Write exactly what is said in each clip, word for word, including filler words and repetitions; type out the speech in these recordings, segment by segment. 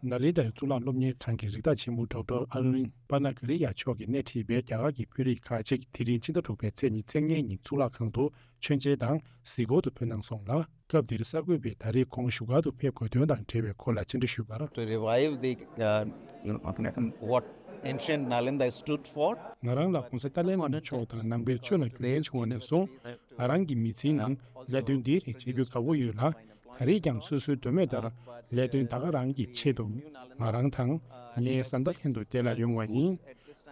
ནཱ་ལེནྡྲའི་གཙུག་ལག་སློབ་གཉེར་ཁང་གི་རིགས་བདག་ཆེན་པོ་ཌོག་ཊར་ཨ་ར་ཝིན་པ་ན་ཀ་རི་ཡ་མཆོག་གིས་སྣེ་ཁྲིད་པའི་རྒྱ་གར་གྱི་དཔོན་རིགས་ཁག་ཅིག་དེ་རིང་ཕྱི་ཟླ་དྲུག་པའི་ཚེས་ཉི་ཤུ་རྩ་ལྔའི་ཉིན་གཙུག་ལག་ཁང་དུ་མཆོད་མཇལ་དང་གཟིགས་སྐོར་དུ་ཕེབས་གནང་སོང་ལ། སྐབས་འདིར་གསར་འགོད་པས་ད་རེས་ཁོང་བཞུགས་སྒར་དུ་ཕེབས་དགོས་དོན་དང་འབྲེལ་བའི་སྐོར་ལ་བཅར་འདྲི་ཞུས་པར། To revive the, uh, what ancient Nalanda stood for. ང་རང་ལ་༸གོང་ས་ཏཱ་ལའི་བླ་མ་མཆོག་དང་ནང་པའི་ཆོས་ལ་རྒྱུས་ལོན་བྱུང་བ་ནས་བཟུང་། ང་རང་གི་མི་ཚེའི་ནང་ལས་དོན་འདིའི་རིགས་བྱེད་རྒྱུ་དགའ་པོ་ཡོད་ལ། ད་རེས་ཀྱང་སོ་སོའི་འདོད་མོས་ལྟར་ལས་དོན་ད་ག་རང་གི་ཆེད་དུ་ང་རང་དང་ངའི་བཟའ་ཟླ་ལྷན་དུ་འདི་ལ་ཡོང་བ་ཡིན།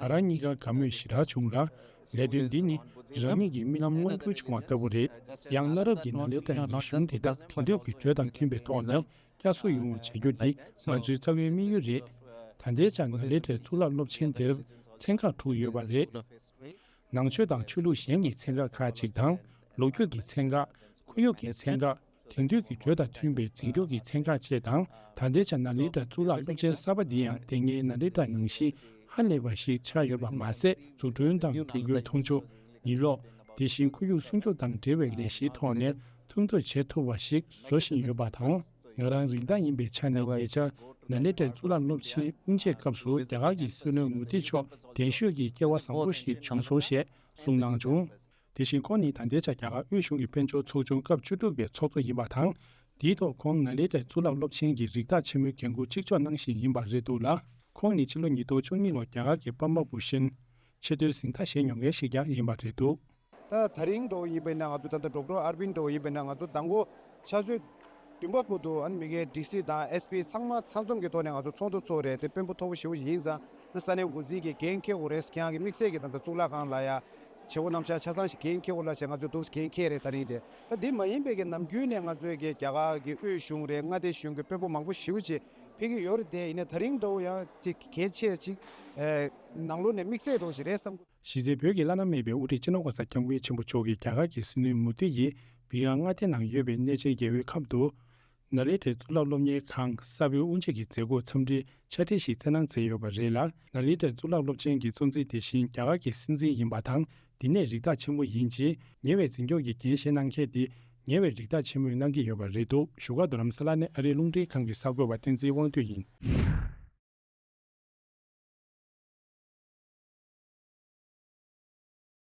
ང་རང་གཉིས་ཀ་དགའ་མོས་ཞེ་དྲག་བྱུང་ལ། ལས་དོན་འདི་ནི་རང་ཉིད་ཀྱི་རྨི་ལམ་མངོན་འགྱུར་བྱུང་བ་ལྟ་བུ་རེད། ཡང་བླ་རབས་ཀྱི་ནཱ་ལེནྡྲའི་རིག་གཞུང་འདི་དག་དེང་དུས་ཀྱི་བརྗོད་དང་མཐུན་པའི་ཐོག་ནས་བསྐྱར་གསོ་ཡོང་བ་བྱ་རྒྱུ་འདི་ང་ཚོའི་རྩ་བའི་དམིགས་ཡུལ་རེད། ད་ལྟའི་ཆར་ནཱ་ལེནྡྲའི་གཙུག་ལག་སློབ་ཆེན་འདིར་ཚན་ཁག་དྲུག་ཡོད་པ་རེད། ནང་ཆོས་དང་ཆོས་ལུགས་གཞན་གྱི་ཚན་ཁག་ཁག་ཅིག་དང་། ལོ་རྒྱུས་ཀྱི་ཚན་ཁག་ཁོར་ཡུག་གི་ཚན་ཁག་དེང་དུས་ཀྱི་བརྗོད་དང་མཐུན་པའི་འཛིན་སྐྱོང་གི་ཚན་ཁག་བཅས་དང་། ད་ལྟའི་ཆར་ནཱ་ལེནྡྲ་གཙུག་ལག་སློབ་ཆེན་གསར་པ་འདི་ཡང་དེ་སྔའི་ནཱ་ལེནྡྲ་ནང་བཞིན་ཧ་ལས་པ་ཞིག་ཆགས་ཡོད་པ་མ་ཟད། འཛུགས་སྐྲུན་དང་སྒྲིག་བཀོད་མཐོང་ཆོས། ཉིན་ལོག་དེ་བཞིན་ཁོར་ཡུག་སྲུང་སྐྱོབ་དང་འབྲེལ་བའི་ལས་གཞིའི་ཐོག་ནས་མཐུན་གྲོགས་བྱེད་ཐུབ་པ་ཞིག་བཟོ་བཞིན་ཡོད་པ་དང་། ང་རང་རིགས་བདག་ཡིན་པའི་ཆ་ནས་ཉེ་ཆར་ནཱ་ལེནྡྲའི་གཙུག་ལག་སློབ་ཆེན་དབུ་འབྱེད་སྐབས་སུ་རྒྱ་གར་གྱི་སྲིད་བློན་མོ་དི་མཆོག་གདན་ཞུས་ཀྱིས་སྐྱེ་བ་བཟང་པོ་ཞིག་བྱུང་སོང་ཞེས་གསུངས་གནང་བྱུང་། དེ་བཞིན་ཁོང་ནི་ད་ལྟའི་ཆར་རྒྱ་གར་དབུས་གཞུང་གི་དཔལ་འབྱོར་ཚོགས་ཆུང་སྐབས་བཅུ་དྲུག་པའི་ཚོགས་གཙོ་ཡིན་པ་དང་། དེའི་ཐོག་ཁོང་ནཱ་ལེནྡྲའི་གཙུག་ལག་སློབ་ཆེན་གྱི་རིགས་བདག་ཆེན་མོའི་འགན་འཁུར་གཅིག་ལྕོགས་གནང་བཞིན་ཡིན་པ་རེད་འདུག་ལ། ཁོང་ནི་ཕྱི་ལོ་ཉིས་སྟོང་བཅུ་གཉིས་ལོར་རྒྱ་གར་གྱི་པདྨ་བྷུ་ཤན་ཆེས་མཐོའི་གཟེངས་རྟགས་བཞེས་མྱོང་མཁན་ཞིག་ཀྱང་ཡིན་པ་རེད་འདུག་ད་ད་རིང་འདྲ་བོ་ཡིན་པས་ན་ང་ཚོ་ད་ལྟ་ཌོག་ཊར་ཨར་བིན་འདྲ་བོ་ཡིན་པས་ན་ང་ཚོ་མདང་དགོང་ཆུ་ཚོད་བདུན་པ་བར་དུ་ཨ་ནི་མི་སྒེར་ཌི་སི་དང་ཨེས་པི་ཚང་མ་ཚང་འཛོམས་ཀྱི་ཐོག་ནས་ང་ཚོ་ཚོགས་འདུ་ཚོགས་རེད། དེ་དཔོན་པོ་མཐོ་པོ་ཞེ་པོ་ཞིག་ཡིན་ཙང་ན་ས་གནས་འགོ་འཛིན་གྱིས་འགན་འཁྱེར་དགོས་རེད། ཁྱེད་རང་གི་དམིགས་བསལ་གྱི་ད་ལྟ་གཙུག་ལག་ཁང་ལ་ཡ་བྱེད་སྒོ་རྣམ་གཞག་ཆ་ཚང་ཞིག་འགན་འཁྱེར་དགོས་ལ་བྱས་ང་ཚོས་འདུག་འགན་འཁྱེར་རེད། ད་རིང་དེ་ད་འདི་མ་ཡིན་པའི་གི་ནམ་རྒྱུན་ནས་ང་ཚོའི་གི་རྒྱ་གར་གི་དབུས་གཞུང་རེད། མངའ་སྡེ་གཞུང་གི་དཔོན་པོ་མང་པོ་ཞེ་པོ་ཅིག་ཕེབས་ཀྱི་ཡོད་རེད། དེ་ཡིན་ནའི་ད་རིང་འདྲ་བོ་ཡང་ཅིག་གལ་ཆེ་ཅིག་ནང་ལོགས་ནས་དམིགས་བསལ་འདྲ་བོ་ཞིག་རེད་བསམ་གི། གཞི་རྩའི་བོད་ཀྱི་བླ་ན་མེད་པའི་དབུ་ཁྲིད་སྤྱི་ནོར་གོང་ས་སྐྱབས་མགོན་ཆེན་པོ་མཆོག་གིས་རྒྱ་གར་གྱི་སྲིད་བློན་མོ་དི་ཡིས་བི་ཧར་མངའ་སྡེ་ནང་ཡོད་པའི་གནས་ཆེན་རྒྱལ་བའི་ཁབ་ཏུ་ནཱ་ལེནྡྲའི་གཙུག་ལག་སློབ་གཉེར་ཁང་གསར་པའི་དབུ་འབྱེད་ཀྱི་མཛད་སྒོ་འཚམས་འདྲིའི་ཕྱག་བྲིས་ཤིག་བསྩལ་གནང་མཛད་ཡོད་པ་རེད་ལ། ནཱ་ལེནྡྲའི་གཙུག་ལག་སློབ་ཆེན་གྱི་གཙོ་འཛིན་དེ་བཞིན་རྒྱ་གར་གྱི་སྲིད་འཛིན་ཡིན་པ་དང་། འདི་ནས་རིགས་བདག་ཆེན་མོ་ཡིན་ཕྱིན་ཉེ་བའི་འཛིན་སྐྱོང་གི་འགན་བཞེས་གནང་མཁན་དེ་ཉེ་བའི་རིགས་བདག་ཆེན་མོས་གནང་གི་ཡོད་པ་རེད་འདུག་བཞུགས་སྒར་དུ་རྡ་རམ་ས་ལ་ནས་ཨ་རིའི་རླུང་འཕྲིན་ཁང་གི་གསར་འགོད་པ་བསྟན་འཛིན་དབང་འདུས་ཡིན།